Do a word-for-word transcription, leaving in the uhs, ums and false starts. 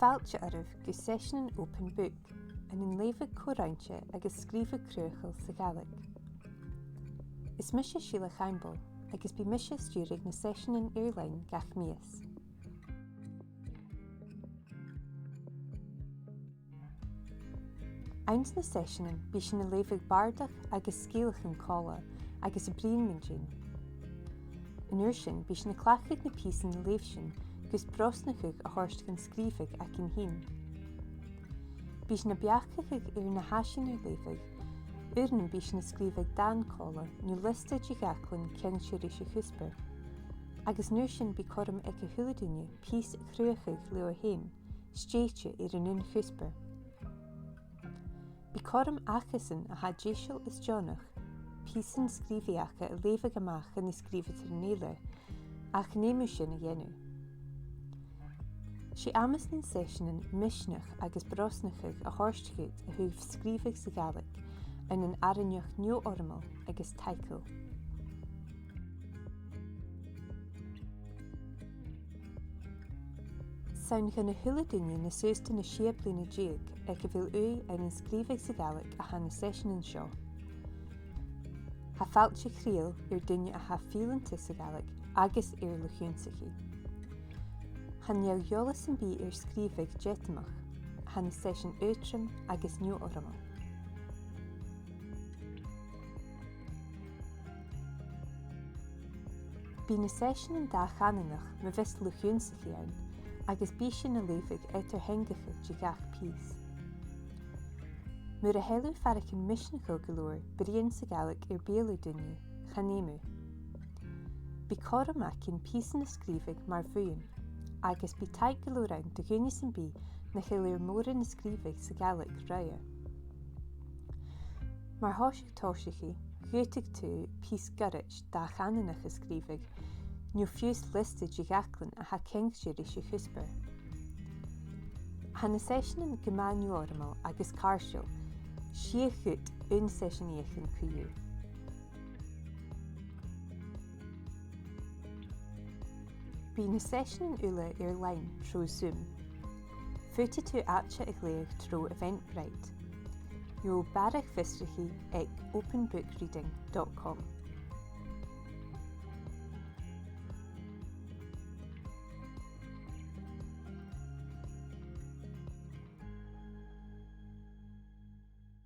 Fàilte oirbh gu seiseanan Open Book, ann an leughadh co-roinnte agus sgrìobhadh cruthachail sa Ghàidhlig. Is mise Sheila Chaimbeul, agus bidh mise a' stiùireadh nan seiseanan air-loidhne gach mìos. Anns na seiseanan, bidh sinn a' leughadh bàrdachd agus sgeulachdan còmhla agus a' bruidhinn mun deidhinn. An uair sin, bidh sinn a' cleachdadh na pìosan leibhsean gus brosnachadh a thoirt dhan sgrìobhadh againn fhìn. Bidh sinn a' beachdachadh air na tha sinn air leughadh, uaireannan bidh sinn a' sgrìobhadh dàn còmhla no liosta de dh'fhaclan ceangailte ris a' chuspair. Agus an uair sin bidh cothrom aig a h-uile duine pìos a chruthachadh leotha fhèin, stèidhichte air an aon chuspair. Bidh cothrom acasan a tha deiseil is deònach pìosan sgrìobhaidh aca a leughadh a-mach dhan na sgrìobhadairean eile, ach chan fheum thu sin a dhèanamh. 'S e amas nan seiseanan misneachd agus brosnachadh a thoirt dhut a thaobh sgrìobhadh sa Ghàidhlig ann an àrainneachd neo-fhoirmeil agus taiceil. 'S ann dhan a h-uile duine nas sine na sia bliadhna deug aig a bheil ùidh ann an sgrìobhadh sa Ghàidhlig a tha na seiseanan seo. Tha fàilte chridheil air daoine a tha fileanta sa Ghàidhlig agus air luchd-ionnsachaidh. Chan eil eòlas sam bith air sgrìobhadh deatamach, tha na seiseanan aotrom agus neo-fhoirmeil. Bidh na seiseanan dà-chànanach ma bhios luchd-ionnsachaidh ann, agus bidh sinn a' leughadh eadar-theangachadh de gach pìos. Mura h-eil thu a' faireachdainn misneachail gu leòr bruidhinn sa Ghàidhlig air beulaibh dhaoine, chan fheum thu. Bidh cothrom againn pìosan a sgrìobhadh mar bhuidheann, agus bidh taic gu leòr ann do dhuine sam bith nach eil air mòran a sgrìobhadh sa Ghàidhlig roimhe. Mar thoiseach tòiseachaidh, dh'fhaodadh tu pìos goirid dà-chànanach a sgrìobhadh, no fiù 's liosta de dh'fhaclan a tha ceangailte ris a' chuspair. Tha na seiseanan gu math neo-fhoirmeil agus càirdeil, 's fhiach dhut aon seisean fheuchainn co-dhiù. Bidh na seiseanan uile air-loidhne tro Zoom. Faodaidh tu àite a ghlèidheadh tro Eventbrite. Gheibh thu barrachd fiosrachaidh aig open book reading dot com.